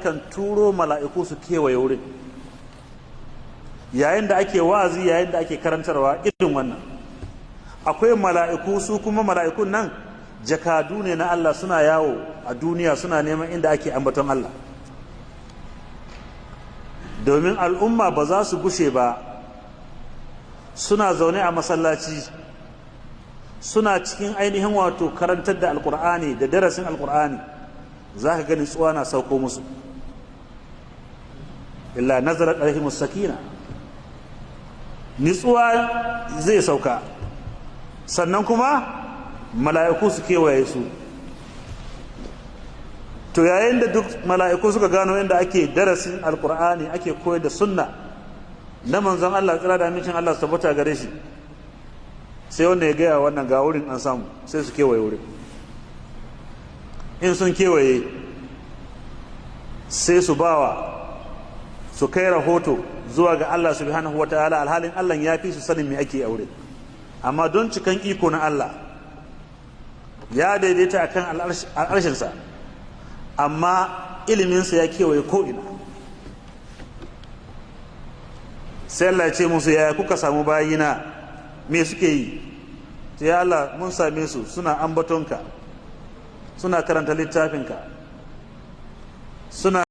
yakan turo mala'iku su kewaye wurin yayin da ake wa'azi, yayin da ake karantarwa irin wannan. Akwai mala'iku, su kuma mala'ikun nan jakadu ne na Allah, suna yawo a duniya suna neman inda ake ambaton Allah, domin al'umma ba za su gushe ba suna zaune a masallaci, suna cikin ainihin wato karantar da Alkur'ani da darasin Alkur'ani, za ka gani nutsuwa na sauko musu. Illa nazalat alaihimus sakina, nutsuwa zai sauka, sannan kuma mala'iku su kewaye su. To, yayin da duk mala'iku suka gano inda ake darasin Alkur'ani, ake koyar da sunna na manzon Allah, tsira da amincin Allah su tabbata gare shi, sai wanda ya gaya wannan, ga wurin an samu, sai su kewaye wurin. In sun kewaye, sai su bawa su kai rahoto zuwa ga Allah subhanahu wa ta'ala, alhalin Allah ya fi su sanin me ake aure. Amma don cikan iko na Allah, ya daidaita akan al'arshinsa, amma iliminsa ya kewaye ko'ina. Sai Allah ya ce musu, "Yaya kuka samu bayina? Me suke yi?" Sai, "Ya Allah, mun same su suna ambatonka, suna karanta littafinka, suna